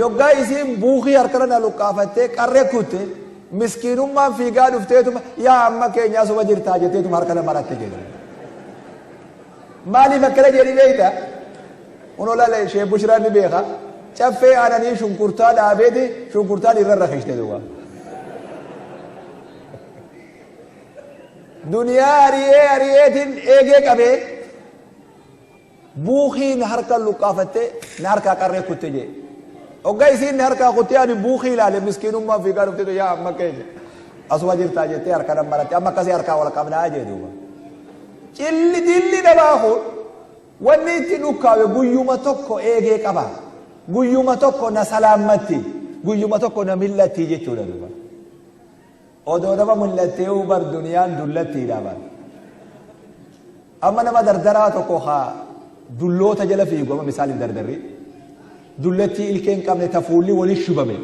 Yoggaa isiin buukii harkarra na luqqaafattee qarree kutte miskiinummaan fiigaa dhufteetuma yaa amma keenyaa suma jirtaa jetteetuma harka na maratte jedhu. Maaliif akkana jedhi beekta? Kunoo laala ishee Bushraan ni beeka. Caffee aananii shunkurtaa dhaabeeti shunkurtaan irra rakishte duuba. Duniyaa ari'ee ari'eetiin eegee qabee buukii na harka luqqaafattee na harkaa qarree kutte jee. Hoggaa isiin na harkaa kuttee ani buukii ilaale miskiinummaan fiigaa dhufteetu yaa amma keenya. Asuma jirtaa jettee harka na maratte amma akkasii harkaa wal qabnaa jee duuba. Cilli dilli namaa kun wanni itti dhukkaawe guyyuma tokko eegee qaba. Guyyuma tokko na salaammatti. Guyyuma tokko na mil'atti jechuudha duuba. Odoo nama mul'attee bar duniyaan dullattiidha bar. Amma nama dardaraa tokko haa dulloota jala fiigu amma misaaliin dardarri. Dullattii ilkee hin qabne ta fuulli waliin shubame.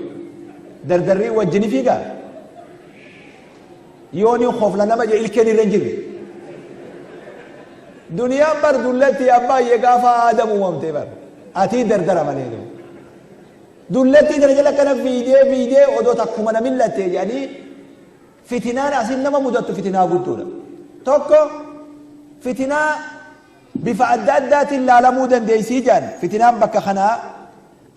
Dardarrii wajjin fiigaa. Yooni kofla nama je ilkeen irra hin jirre. Duniyaan bar dullattii abbaayyee gaafa Aadam uumamte bar. Atii dardara malee duuba. Dullattii tana jala akkana fiigee fiigee odoo takkuma na millatte jedhanii fitinaan asin nama mudattu fitinaa guddoodha. Tokko fitinaa bifa adda addaatiin laalamuu dandeessii jedhan fitinaan bakka kanaa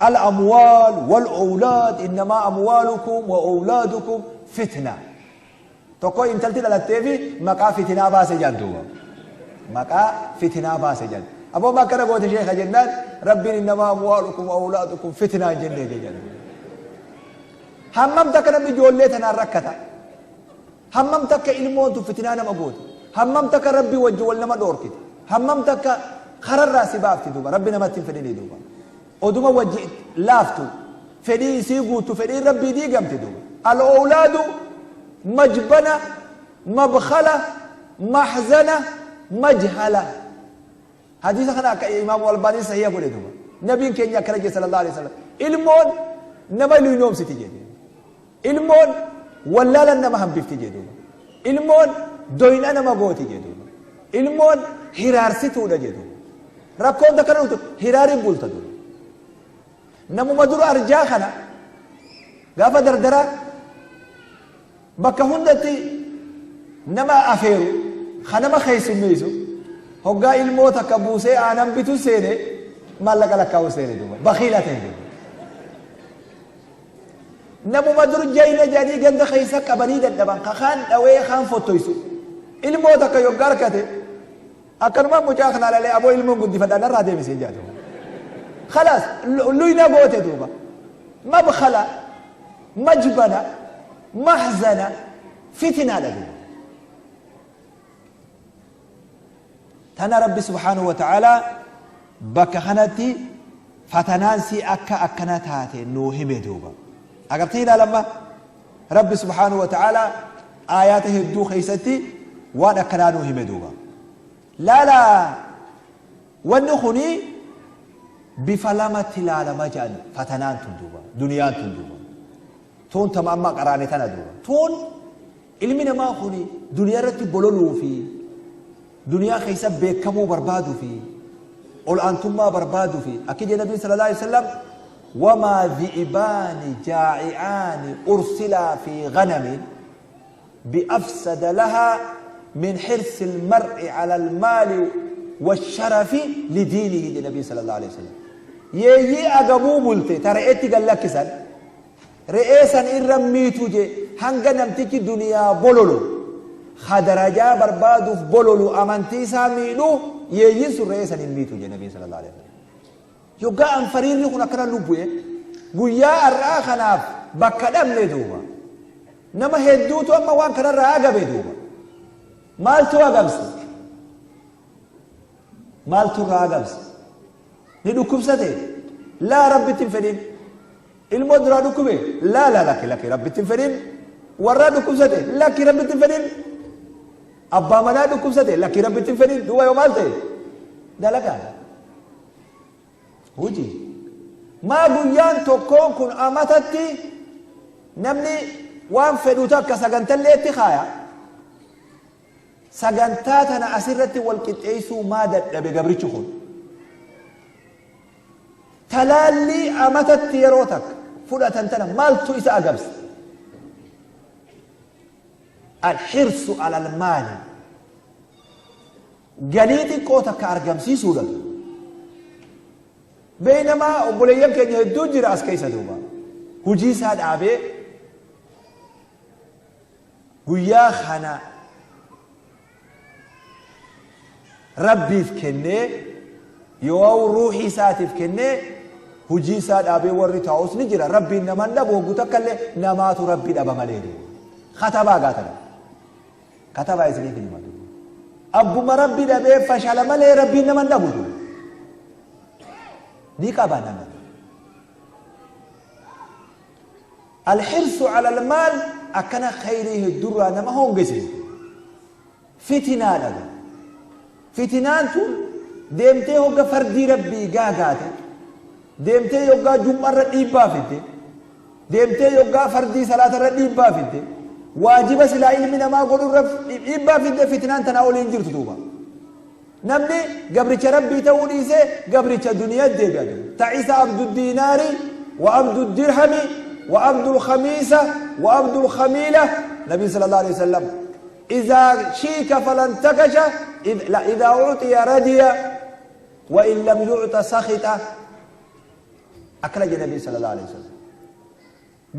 al-amwaal wal-awlaad innamaa amwaalukum wa awlaadukum fitna. Tokko intalti dhalattee fi maqaa fitinaa baase jedhan duuba. Maqaa fitinaa baase jedhan. Aboo akkana goote sheeka jennaan Rabbiin innamaa amwaalukum wa awlaadukum fitnaa hin jennee jedhan. Hammam takka namni ijoollee tanaan rakkata. Hammam takka ilmoon tun fitinaa nama goote. Hammam takka Rabbii wajji wal nama dhoorkite. Hammam takka kararraa si baafti duuba. Rabbi namatti hin fedhinii duuba. Oduma wajji laaftu fedhii isii guutu fedhiin Rabbii diigamti duuba. Al-awlaadu majbana, mabkhala, mahzana, majhala. Hadiisa kana akka Imaamu Albaaniin sahiha godhe duuba. Nabiin keenya akkana jedhe sallallahu alaihi wasallam. Ilmoon nama luynoomsiti jedhe. Ilmoon wallaalan nama hambifti jedhe duuba. Ilmoon doyna nama gooti jedhe duuba. Ilmoon hiraarsituudha jedhe duuba. Rakkoon takka dhuftu hiraariin bulta duuba. Namuma dura arjaa kana gaafa dardaraa bakka hundatti nama afeeru ka nama keessummeessu hoggaa ilmoo takka buusee aanan bitu seene maallaqa lakkaa'u seene duuba bakiila ta'e duuba. Namuma dur jayna jedhanii ganda keessa qabanii dadhaban ka kaan dhawee kaan fottoysu ilmoo takka yoggaa harkate akkanuma mucaa kana lalee aboo ilmoon guddifadhaa narraa deebisee jaa duuba. Khalaas luyna goote duuba. Mabkhala, majbana, mahzana, fitinaadha duuba. Tana Rabbi subhaanahu wa ta'aalaa bakka kanatti fatanaan si akka akkana taate nuu hime duuba. Agartee ilaalamma Rabbi subhaanahu wa ta'aalaa aayaata hedduu keessatti waan akkanaa nuu hime duuba. Laala wanni kuni bifa lamatti ilaalama jedhan fatanaan tun duuba duniyaan tun duuba. Tun tama amma qaraane tana duuba. Tun ilmi namaa kuni duniyaa irratti bololuu fi duniyaa keessa beekamuu barbaaduu fi ol aantummaa barbaaduu fi akki jedhe nabiin sallallahu alaihi wasallam wamaa dhi'ibaani jaa'i'aani ursilaa fi ghanamin. بأفسد لها من حرص المرء على المال والشرف لدينه للنبي صلى الله عليه وسلم. يي أغبو بلتي ترى إتي قال لك سن رئيسا إرميتو جي هنگا نمتكي دنيا بولولو خدرجا بربادو بولولو أمانتي ساميلو يي رئيسا إرميتو جي النبي صلى الله عليه وسلم. يوغا أنفرين يكون أكرا لبوه guyyaa har'aa kanaaf bakka dhabne duuba nama hedduutu amma waan kanarraa agabe duuba maaltu agabse maaltu irraa agabse ni dhukkubsate laa rabbitti hin fedhin ilmoo duraa dhukkube laa laa lakki lakki rabbitti hin fedhin warraa dhukkubsate lakki rabbitti hin fedhin abbaa manaa dhukkubsate lakki rabbitti hin fedhin duuba yoo maal ta'e dalagaa hojii maa guyyaan tokkoon kun amatatti namni waan fedhu takka sagantalleetti kaaya sagantaa tana asirratti wal qixxeessuu maa dadhabe gabrichi kun talaallii amatatti yeroo takka fudhatan tana maaltu isa agabse alxirsu ala almaali galii xiqqoo takka argamsiisuudha. بينما obboleeyyan keenya hedduu jira as keessa duuba hujii isaa dhaabee guyyaa kana rabbiif kennee yoo ruuxii isaatiif kennee hujii isaa dhaabee warri taa'us ni jira. Rabbiin naman dhabu hoggu takka illee namaatu rabbii dhaba malee duuba katabaa gaatana katabaa isiniif hin himatu abbuma rabbii dhabee fashala malee rabbiin naman dhabu duuba ni qaba nama. Alxirsu ala almaal akkana khayrii heddurraa nama hongisiisu fitinaadha. Fitinaan tun deemtee hogga fardii rabbii gaagaate deemtee yoggaa jum'arra dhiibbaa fidde deemtee yoggaa fardii salaatarra dhiibbaa fidde waajiba silaa ilmi namaa godhurra dhiibbaa fidde fitinaan tanaa oliin jirtu duuba. Namni gabricha rabbii ta'uu dhiisee gabricha duniyaa deebi'a. Ta'isa abdu diinaari wa abdu dirhami wa abdu lkhamiisa wa abdu lkhamiila nabii sallallahu alaihi wasallam إذا شيك فلن تكش إذا أعطي رضي وإن لم يعط سخط أكل النبي صلى الله عليه وسلم.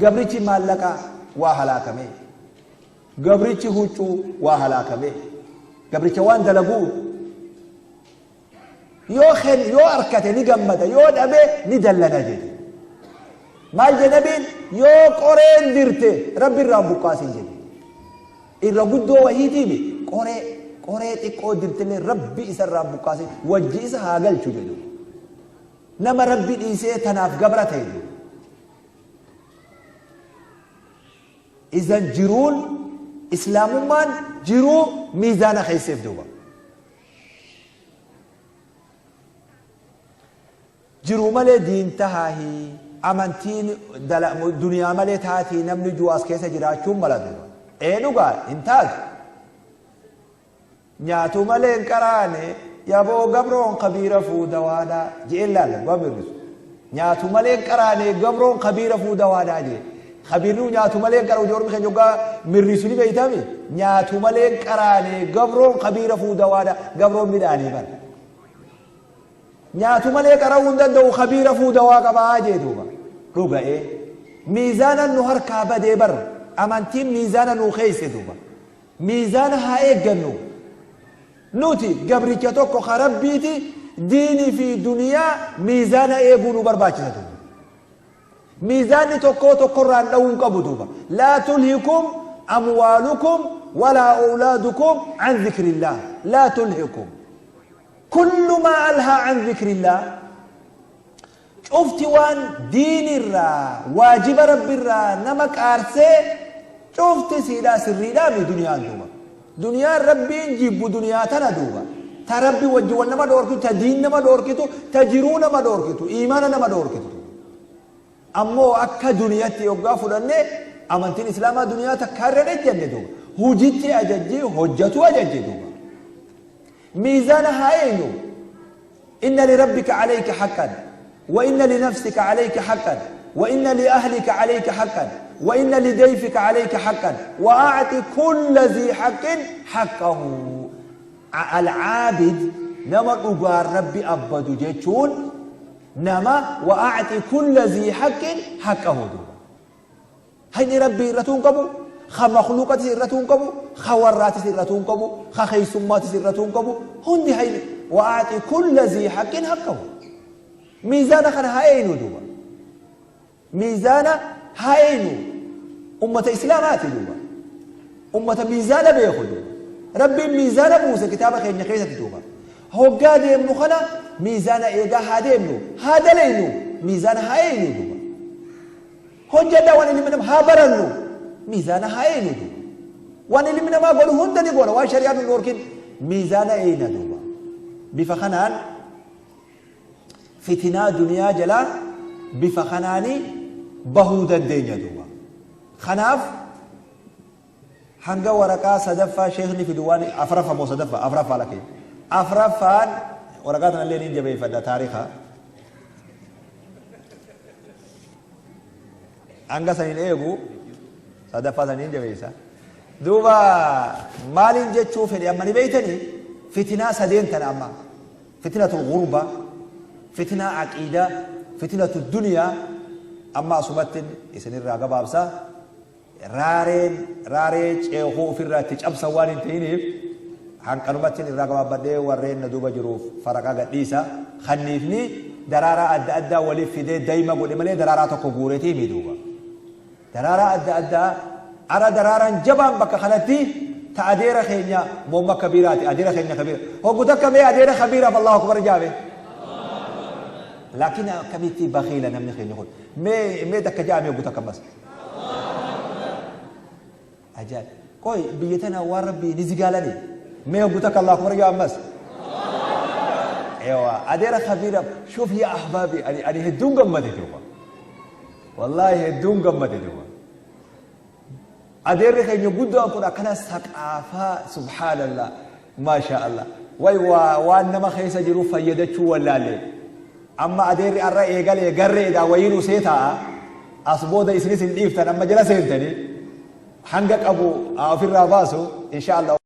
gabrichi maallaqa waa halaakame gabrichi huccuu waa halaakame gabricha waan dalaguu yoo yoo arkate ni gammada yoo dhabe ni dallana jedhe. Maal jedhe nabiin yoo qoreen dirte rabbi irraan buqqaasin jedhe. Irra guddoo wahiitiimi qoree qoree xiqqoo dirtillee rabbi isa irraan buqqaasin wajji isa haa galchu jedhu. Nama rabbi dhiisee tanaaf gabra ta'e jedhu. Izan jiruun islaamummaan jiruu miizaana keesseef duuba. Jiruu malee diin tahaahi amantiin duniyaa malee taatii namni ju'aas keessa jiraachuun mala duuba. Ee dhugaa hin taatu. Nyaatu malee hin qaraane yaboo gabroon kabiira fuudawaadhaa je'een laala gamirrisu. Nyaatu malee hin qaraane gabroon kabiira fuudawaadhaa jee. Kabiirri nyaatu malee hin qara'u joormi keenya yoggaa mirrisu ni beeytami. Nyaatu malee hin qaraane gabroon kabiira fuudawaadhaa gabroon midhaanii bara. Nyaatu malee qara'uu hin danda'u kabiira fuudawaa qabaa jee duuba. Dhuga'ee miizaana nu harkaa badee bar amantiin miizaana nu keesse duuba. Miizaana haa eeggannu. Nuti gabricha tokko ka rabbiiti diinii fi duniyaa miizaana eeguu nu barbaachisa duuba. Miizaanni tokko tokkorraan dha'uu hin qabu duuba. Laa tulhikum amwaalukum walaa awlaadukum an dhikrillah. Laa tulhikum. كل ما ألهى عن ذكر الله شفت وان دين الرا واجب رب الرا نمك أرسي شفت سيدا سريدا بدنيا دوبا دنيا ربي نجيب دنيا تنا دوبا تربي وجه نما دوركتو تدين نما دوركتو تجرو نما دوركتو إيمان نما دوركتو أمو أكا دنيا تيوغا فلاني أمانتين إسلاما دنيا تكرر جنة دوبا هجتي أججي هجتو أججي دوبا ميزانها أين؟ إن لربك عليك حقا وإن لنفسك عليك حقا وإن لأهلك عليك حقا Wa inna lidayfika alayka haqqan wa a'ti kulla zii haqqin haqqahu. Al-aabid nama dhugaan Rabbi abbadu jechuun nama wa a'ti kulla zii haqqin haqqahu duuba. Haqni Rabbii irratuu hin qabu, ka makhluuqatis irratuu hin qabu, ka warraatis irratuu hin qabu, ka keessummaatis irratuu hin qabu, hundi haqni wa a'ti kulla zii haqqin haqqahu. Miizaana kana haa eeynu duuba. Miizaana haa eeynu. Ummata Islaamaati duuba. Ummata miizaana beeku duuba. Rabbiin miizaana buuse kitaaba keenya keessatti duuba. Hoggaa deemnu kana miizaana eegaa haa deemnu, haa daleynu, miizaana haa eeynu duuba. Hojjadhaa waan ilmi namaa haa barannu, miizaana haa eeynu duuba. Waan ilmi namaa godhu hunda ni goona, waan shari'aan nu dhoorkin miizaana eeyna duuba. Bifa kanaan fitinaa duniyaa jalaa bifa kanaani bahuu dandeenya duuba. Kanaaf hanga waraqaa sadaffaa sheekni fidu waan afraffaa moo sadaffaa afraffaa lakkee afraffaan waraqaa tanallee niin jabeeffadha taarika. Hanga saniin eegu sadaffaa saniin jabeessa. Duuba maaliin jechuu fedhe amma ni beeytanii fitinaa sadeen tana amma. Fitnatul gurba, fitnaa aqiidaa, fitnatu duniyaa amma asumattin isinirraa gabaabsa. Raareen raaree ceekuu ofirraa itti cabsan waan hin ta'iniif hanqanumattin irraa gabaabbadhee warreen na duuba jiruuf faraqaa gadhiisa. Kanniifni daraaraa adda addaa waliif fidee dayma godhe malee daraaraa tokko guuretii mi duuba. Daraaraa adda addaa ara daraaraan jabaan bakka kanatti ta adeera keenya moomma kabiiraati adeera keenya kabiira hoggu takka mee adeera kabiiraaf Allahu akbar jaame laakiin akkamitti bakiila namni keenya kun mee mee takka jaame hoggu takka ammas ajaa'ib qoy biyya tana waan rabbii ni zigaalani mee hoggu takka Allahu akbar jaa ammas ewa adeera kabiira shuf ya ahbaabi ani ani hedduun gammade duuba Wallaahi hedduun gammade duuba. Adeerri keenya guddaan kun akkana saqaafaa subhaanallah maashaa Allah. Way waa waan nama keessa jiru fayyadachuu wallaalle. Amma adeerri arra eegalee garreedha wayiin usee taa'a. As booda isinis hin dhiiftan amma jala seentanii hanga qabu haa ofirraa baasu insha Allah.